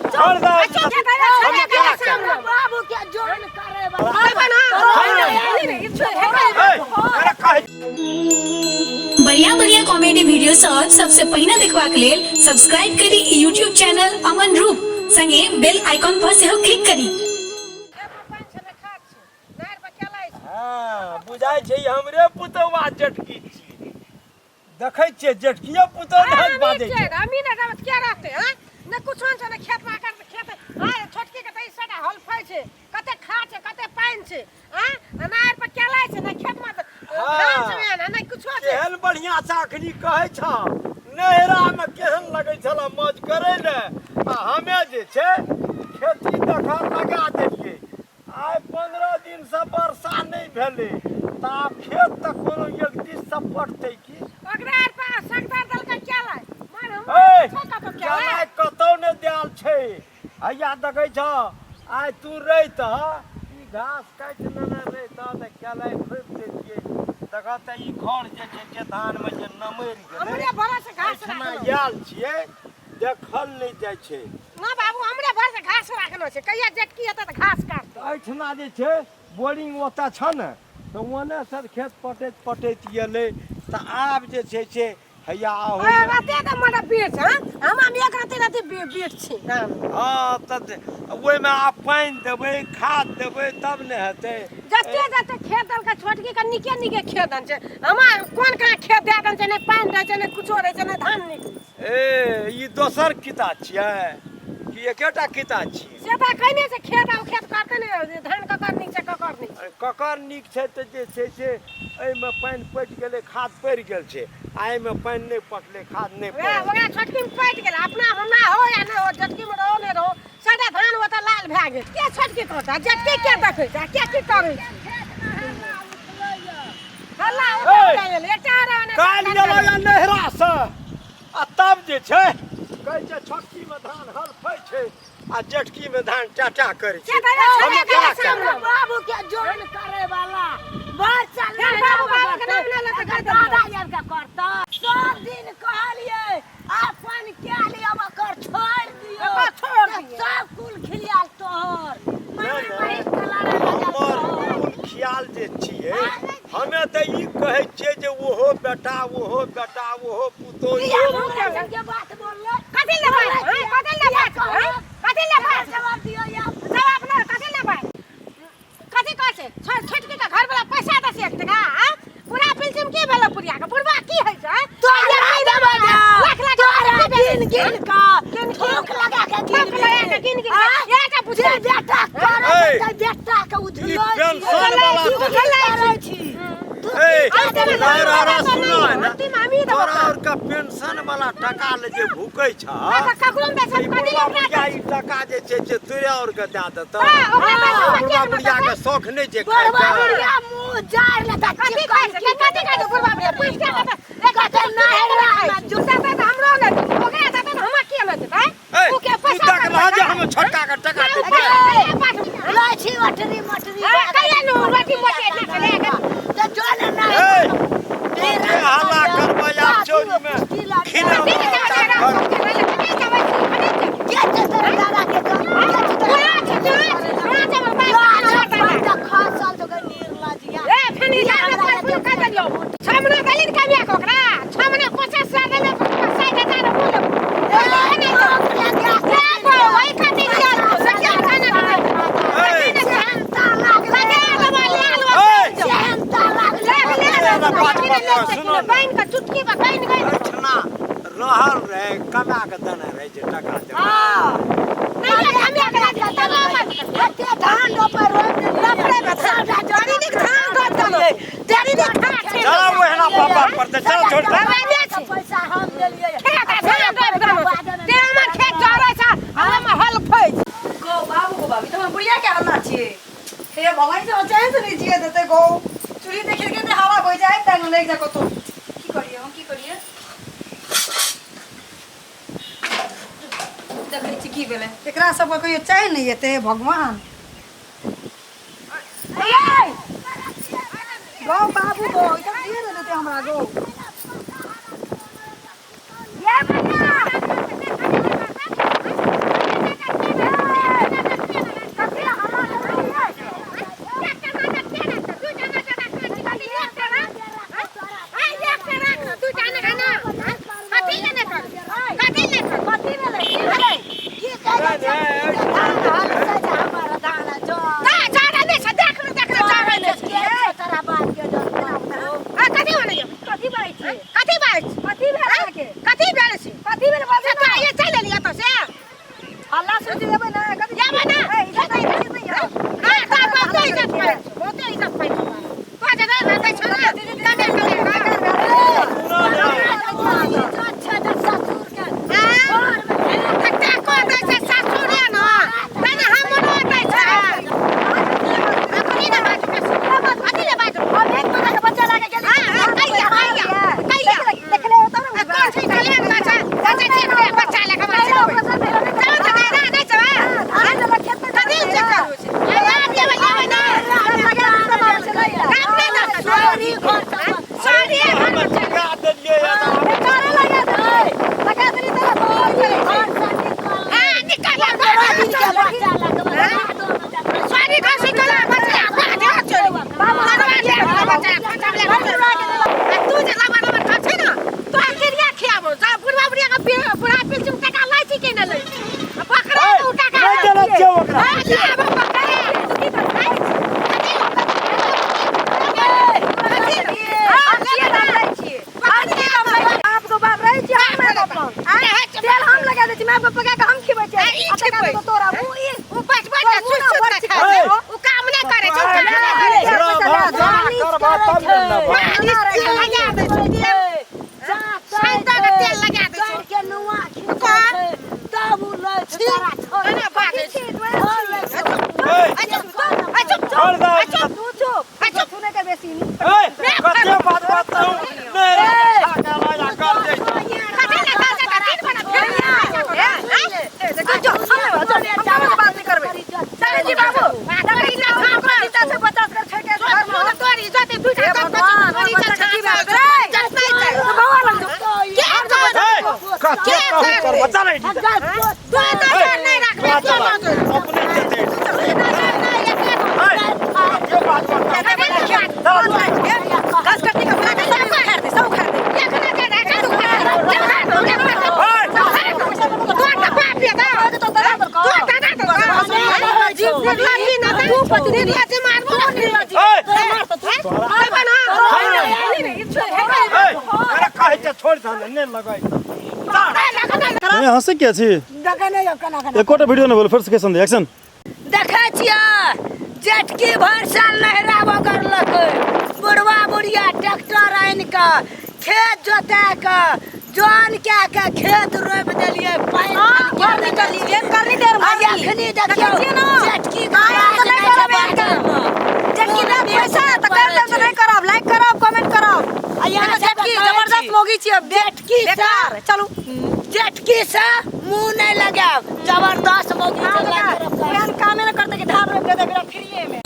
छोड़ दे। बाबू के जोन करे अरे कहे। बढ़िया बढ़िया कॉमेडी वीडियो सब सबसे पहिने देखबाक लेल सब्सक्राइब करी यूट्यूब चैनल अमन रूप, संगे बेल आइकॉन पर सेहो क्लिक करी। हँ, बुझाइ छै हमरे पुतौआ जेठकी छी। देखै छियै, जेठकिए पुतौ नहि बाजै छै। अमीन रवत क्या रहते हैं ने, कुछ छै ने खेत में आकर खेत आ छोटकी के त ई सटा हलफै छै, कते खा छै, कते पानि छै। आ अनार पर केला छै ने खेत में, धान छै ने, नहि कुछो छै। केहन बढ़िया से अखनी कहै छ, नैहरा में केहन लगै छल मौज करै ले, आ हमे जे छै खेती तखन लगा देलियै। आइ 15 दिन से वर्षा नहि भेलै, तऽ आब खेत तऽ कोनो एक दिस से पटतै की? ओकरा आर पर सकदार दलका केला मार हम ए, छै कतौ केला? केला कतौ नहि देल छै। हैया देखै छ, आइ तू रहितह, ई घास काटि लेने रहितह तऽ केलाइ खोपि दैतियै। देखह तऽ, ई घर जे छै जे धानमे जे नमरि गेलै। हमरे भरोसे घास एहिठिना राखलो आयल छियै, देखल नहि जाइ छै। ना बाबू, हमरे भरोसे घास राखलो छै। कहिया जेटकी हेतै तऽ घास काटतै। एहिठिना जे छै बोरिंग ओतऽ छ ने, तऽ ओने से खेत पटैत पटैत गेलै, तऽ आब जे छै से हैया अहू। राते तऽ मने बीच हँ, हम एक राते राते बीच छी धान। हँ, तऽ ओहिमे आब पानि देबै, खाद देबै, तब ने हेतै। जते जते खेत देलकै छोटकी के, नीके नीके खेत दन छै। हमरा कोन कहाँ खेत दए दन छै? नहि पानि रहै छै, नहि कुछो रहै छै, नहि धान नीक। ए, ई दोसर किताब छियै कि एकेटा किताब छियै? से तऽ कहने छै खेत आ खेत करते ने धान ककर नीक छै, ककर नीक छै। अरे, ककर नीक छै तऽ जे छै से एहिमे पानि पटि गेलै, खाद पड़ि गेल छै, आ एहिमे पानि नहि पटलै, खाद नहि वएह पड़ल। ओकरा छोटकी मे पटि गेल, अपना हमरा हो या नहि हो, जेटकी मे रहो नहि रहो, सभटा धान ओतऽ लाल भए गेल। के छोटकी कहता, जेटकी के देखै छै आ के की करै छै? हल्ला ओतऽ ए! भए गेल, एकटा आर ओने। काल्हि गेलहुँ या नैहरासँ, आ तब जे छै कहै छै छोटकीमे धान हलफै छै आ जेठकीमे धान टाटा करै छै। से तऽ हम छेबे क्या करै करबै? सामने। बाबू के जोन करे वाला बच्चा। फेर बाबू बाबू के नाम नहि लेतै, एकर दादा यार के करता। सब दिन कहलिए अपन के लिए ओकर छोड़ दियो। ओकर छोड़ दियो। सब कुल खिलियाल तोहर नहि, माय नहि। महिष के लड़े लगल हमर तोहर। कुल ख्याल जे छियै, हमे तऽ ई कहै छियै जे ओहो बेटा, ओहो बेटा, ओहो पुतोह। किया इहो हमरा सबके बात बोलले? कथी ले बात हँ? कथी ले बात हँ? कथी ले बात? जवाब दियो यार। जवाब नहि, कथी ले बात? कथी कहै छै छोटकी के घर वाला पैसा दे छै एक टका? आँ? पूरा पिलसिम की भेलो पुरिया के बुढ़वा की होइ छै? तोरा लाख देबो लाख लाख तोरा लाख गिन गिन के गिन थूक लगा के गिन। थूक लगा के गिन गिन के एकटा बुझे जे बेटा करे ए, ते बेटा के उझलो ई पेंशन वाला तू की करै छी तू? ए, की करै छी? तोरा आरा सुनो ने, अंतिम हमी देबो। तोरा और के पेंशन वाला टका ले जे भूकै छ, ककरो मे ई कथी बुढ़वा ओकरा बुढ़िया ई टका जे छै से तोरे और के दए देतौ। हाँ, ओकरा पैसा बुढ़वा किया बुढ़िया के शौख नहि छै बुढ़वा खाइके। बुढ़िया मुँह जाड़ लेता। कथी खाइ छै, कथी खाइ छै बुढ़वा बुढ़िया? पूछ के कथी कते नहरा में जुता तऽ हमरो नहि देतै, ओकरा देतै तऽ हमरा किया नहि देतै? ए, उ के तू पैसा देख लह जे हम छोटका के टका देबै। लै छी ओटरी मटरी। हाँ, कहिया नु रोटी मोटी एतना छलै एखन। तऽ जो ने नहि ए, तू जे हल्ला करबै आब चोरी में खिलाउ। कथी के चावल छै, कथी चावल छै, कथी छै? के छै तोरा दादा के जो के छै तोरा? कोना छै, कोना छै, कोना छै, हमर बाप के जो खाना आज खसल तो निर्लजिया। ए, फेनी जा हमरा फोन कर देलियौ। 6 महीना देली ने कमिया के ओकरा। 6 महीना 50,000 देले, 60,000 ओ लेबो। ओहि खातिर सखिया खाना ए, लगा लेबो, ले लेबो। ए, सेहनता लागलै। बनि कऽ चुटकी पर बनि गई। एहिठिना रहल रहै, कमा के देने रहै जे टका देबै। नहीं कमिया के एते धान रोपे रोपि देलियै। रोपले में धान। जड़ी नीक धान रोपि देलहुँ। जड़ी नीक धान छै। चलो ओहिना पापा पर तऽ चलो, छोड़ दे। छै। पैसा हम देलियै। खेत आ धान रोपि देलहुँ। ते हमर खेत जरै छै आ ओहिमे हल फै छै। गो बाबू, गो बाबू, तऽ बुढ़िया के हल्ला छियै। हे भगवान, से चैन से नहीं जिए देते। गो चूड़ी देखे के हवा बह जाए तंग लागि जा कतौ। की करिए हम, की करिए? देखै छी की भेलै एकरा सबके, कहियो चैन नहि एतै। हे भगवान, गौ बाबू गौ, ई सब जिए नहि देतै हमरा गौ। कथी बात कथी भेल अहाँके? कथी भेल छै कथी भेल बाजू से ना? तो आइए चलि एलियै एतऽ से हल्ला सोचि देबै ना कथी जेबै ना ए, इज्जत नहीं, इज्जत नहीं है। हाँ तऽ बहुते इज्जत पाइ छौ बहुते इज्जत पाइ छौ तो जे नहि रहतै छौ ने कमे कमे सुना ना इज्जत छै तऽ ससुर के कते को दै छै सासुरे न तने हमरो दै छै अखनी ने बाजू बेसी अखनी ने बाजू हम एक महीना के बच्चा लाके गेली। हाँ, हाँ, कहिया, कहिया, कहिया। देखले होता ना आ कोन छै कल्याण बच्चा बच्चा छै रे बच्चा लेके पहले बच्चा ऑपरेशन भेल रहै। चलो तऽ नहि नहि नहि चबा धान देलक खेत में कथी से करू छै आ आब लेबै लेबै ना लगा सब आबै छलै। काम नहि दऽ सॉरी घर सॉरी हम लगा देलियै या तऽ हम बेकारे लगा देलै। लगा देली तऽ बहुत करै छै। हां निकल सॉरी घर से कला बच्चा बच्चा चल बाबा बच्चा बच्चा आ तू जे लबा लबा खाइ छै ना तो अकेलिया खियाबो जा बुढ़वा बुढ़िया के बुढ़ा पेंशन टका लै छै के नै लै छै आ बकरा के उ टका नहि देने छियै ओकरा। हां लाबो बकरा की कर हम छियै तऽ हम लै छियै। हम छियै तऽ हम लै छियै। आपके बाप रहै छियै, हम नहि बाप। तेल हम लगा दै छी, माय बाप पका के हम खिबै छियै। आ, ई आ तकर खिबै। बाद तोरा उ ई उ बच बच के सुत सुत के खाइ छै उ काम नहि करै छै उ काम नहि करै छै रह भा, जमा करबा तब ने लेबा। मालिश तेल लगा दै छै तेल सैंता के तेल लगा दै छै के नुआ खींचै कौन? छै तब उ लै छै तारा छोड़ एना बाजै छै ए, आ चुप छोड़ दे। आ चुप तू चुप। आ चुप सुनै के बेसी नी। ए, कते बात बात नहि रे खा के लाया कर दै छै। कथी ले खा जा तीन बना फेर ए, देखो जो, हम नहि बाजब, हम बाबा से बात नहि करबै। चलै छी बाबू। तोरी इज्जत छाप ओकरा जीता छै, 50 कर छै के घर में। तोरी इज्जत दुटा हे दस भगवान, तोरी हमर इज्जत बच्चा की छाप भए गेलै? इज्जत नहि छै तू बौआ लग जो। के ए, कते कहू करबा चलै तोरा तू नजर नहि राखबे चला, तो नजर अपने जेतै। नजर नहि एक ए, कते बात बात घास कटनी के बुला के सब उखाड़ दे, सब उखाड़ दे। ए, ए, अरे कहै छै छोड़ दे नहि लगै नहीं हंसे क्या छी देखै नहि केना केना एकोटा वीडियो नहीं बोल फिर से कैसन एक्शन देखै छियै जेठकी भरि साल नहरा बगरलकै बुढ़वा बुढ़िया ट्रैक्टर आनि कऽ खेत जोता कऽ जन कए कऽ खेत रोपि देलियै पानि हाँ, भरनी करली, जेन करनी तेर आ भरनी। एखनी देखियौ देखै छियै ना? जेठकी आया तऽ नहि करब एहन जेटकी देत पैसा तऽ कर देब तऽ नहि करब लाइक करब कमेंट करब आ यहाँ देखो जेटकी सबके कहै जबरदस्त छी। मोगी छियै जेटकी से बेकार चलू जेठकी से मुंह नहि लगायब जबरदस्त मौगी हाँ, से बेकार। करब पुरान कामे नहि करतै कि धान रोपि देतै बिना फ्रीए में।